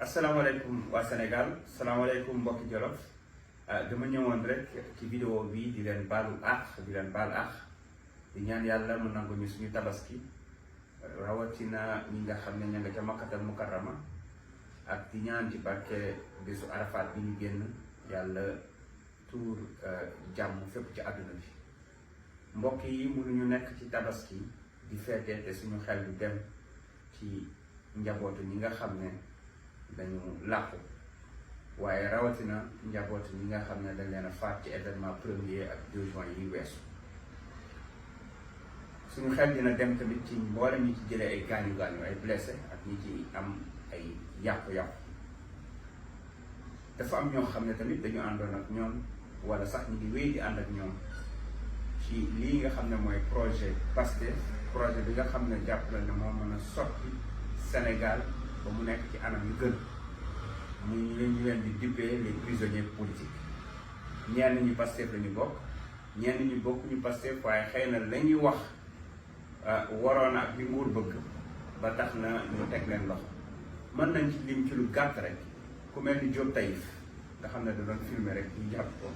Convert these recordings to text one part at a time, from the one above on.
asalaamaaleykum waa Sénégal salaamaaleykum mbokki Jolof dama ñëwoon rek ci vidéo bi di leen baalu àq di ñaan yàlla mu nangu ñu suñu tabaski rawatina ñi nga xam ne ña nga ca Makkatal Mukarrama ak di ñaan ci barke bésu Arafat bi ñu génn yàlla tuur jàmm fépp ci àdduna bi mbokk yi mënuñu nekk ci tabaski di feete te suñu xel du dem ci njabootu ñi nga xam ne dañu làqu waaye rawatina njabootu ñi nga xam ne dañ leen a faat ci événement 1er ak 2 juin yi weesu suñu xel dina dem tamit ci mboolem ñi ci jëlee ay gaañu ay blessé ak ñi ci am ay yàqu-yàqu dafa am ñoo xam ne tamit dañu àndoon ak ñoom wala sax ñu ngi wéy di ànd ak ñoom ci lii nga xam ne mooy projet Pastef projet bi nga xam ne jàpp la ne moo mën a soppi Sénégal ba mu nekk ci anam yu gën ñu leen di dippee les prisonniers politiques ñenn ñi Pastef la ñu bokk ñenn ñi bokkuñu Pastef waaye xëy na la ñuy wax waroon ak li nguur bëgg ba tax na ñu teg leen loxo mën nañ ci lim ci lu gàtt rek ku mel ni Diop Taïf nga xam ne da doon filmer rek ñu jàpp ko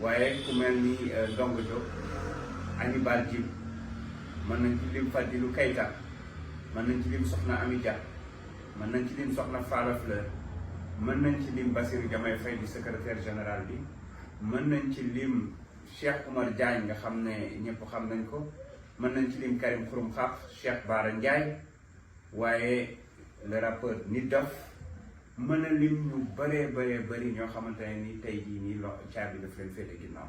waaye ku mel ni Ndongo Diop Hannibal Djim mën nañ ci lim Fadilou Keita mën nañ ci lim Soxna Ami Dia mën nañ ci lim Soxna Falla Fleur mën nañ ci lim Bassirou Diomaye Faye di secrétaire général bi mën nañ ci lim Cheikh Oumar Diagne nga xam ne ñëpp xam nañ ko mën nañ ci lim Karim Xurum Xaq Cheikh Bara Ndiaye waaye le rappeur Nit Doff mën a lim ñu bëree ñoo xamante ne ni tey jii nii caabi daf leen féete ginnaaw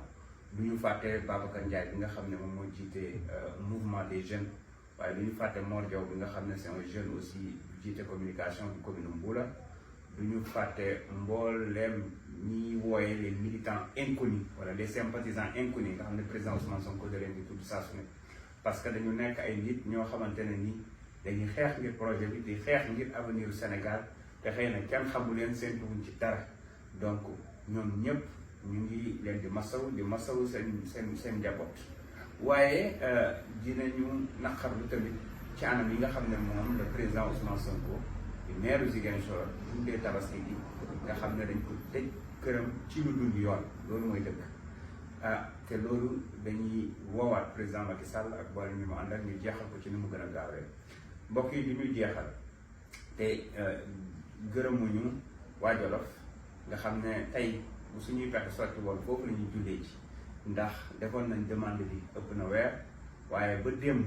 du ñu fàtte Babacar Ndiaye bi nga xam ne moom moo jiite mouvement des jeunes waaye du ñu fàtte Mor Diaw bi nga xam ne c'est un jeune aussi jiite communication bu commune Mboula du ñu fàtte mbooleem ñi wooye les militants inconnus wala les sympathisants inconnus nga xam ne président Ousmane Sonko da leen di tudd saa su ne parce que dañu nekk ay nit ñoo xamante ne ni dañuy xeex ngir projet bi di xeex ngir avenir Sénégal te xëy na kenn xamu leen séntuwuñ ci dara donc ñoom ñëpp ñu ngi leen di masawu seen njaboot waaye dinañu naqarlu tamit ci anam yi nga xam ne moom le président Ousmane Sonko di maire Ziguinchor dundee tabaski gi nga xam ne dañ ko tëj këram ci lu dul yoon loolu mooy dëgg te loolu dañuy woowaat président Macky Sall ak boole ñu mu ànd ak ñu jeexal ko ci ni mu gën a gaawee mbokk yi di ñuy jeexal te gërëmuñu waa Jolof nga xam ne tey bu suñuy pexe sotti woon foofu la ñuy jullee ci ndax defoon nañ demande bi ëpp na weer waaye ba démb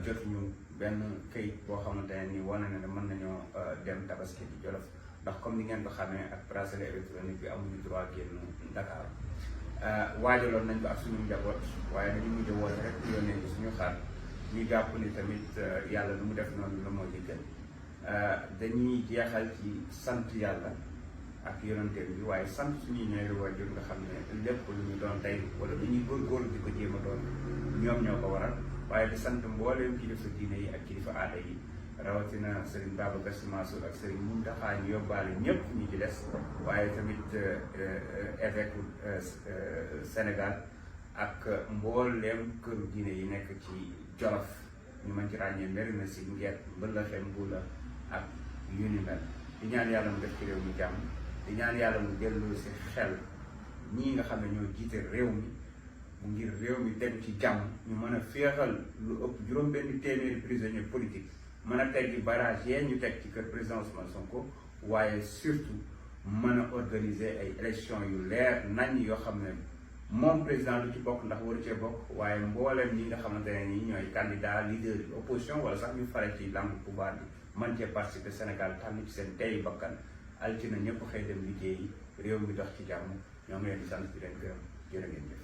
jotuñu benn këyit boo xamante ne ni wane na ne mën nañoo dem tabaski ci Jolof ndax comme ni ngeen ko xamee ak bracelet électronique bi amuñu droit génn Dakar waajaloon nañ ko ak suñu njaboot waaye dañu mujj woote rek yónnee ci suñu xaar ñu jàpp ni tamit yàlla lu mu def noonu la moo di gën dañuy jeexal ci sant yàlla ak yonanteem bi waaye sant suñuy ñaari waajur nga xam ne lépp lu ñu doon tey wala lu ñuy góorgóorlu di ko jéem a doon ñoom ñoo ko waral waaye di sant mbooleem kilifa diine yi ak kilifa aada yi rawatina Serigne Babacar Sy Mansour ak Serigne Mountakha ñu yóbbaale ñëpp ñu ci des waaye tamit évêque Sénégal ak mbooleem këru diine yi nekk ci Jolof ñu mën ci ràññee Mérina Sy Nguer Mbëlëxe Mbuula ak yu ni mel di ñaan yàlla mu def ci réew mi jàmm di ñaan yàlla mu dellu si xel ñii nga xam ne ñoo jiite réew mi ngir réew mi tegu ci jàmm ñu mën a féexal lu ëpp juróom-benn téeméeri prisonnier politique mën a teggi barrage yee ñu teg ci kër président Ousmane Sonko waaye surtout mën a organiser ay élections yu leer nañ yoo xam ne moom président lu ci bokk ndax waru cee bokk waaye mbooleem ñi nga xamante ne nii ñooy candidat leader yi opposition wala sax ñu fare ci langue pouvoir bi man cee participer Sénégal tànn ci seen tey bakkan altine ñëpp xëy dem liggéeyi réew mi dox ci jàmm ñoo ngi leen di sant di leen gërëm jërë ngeen jëf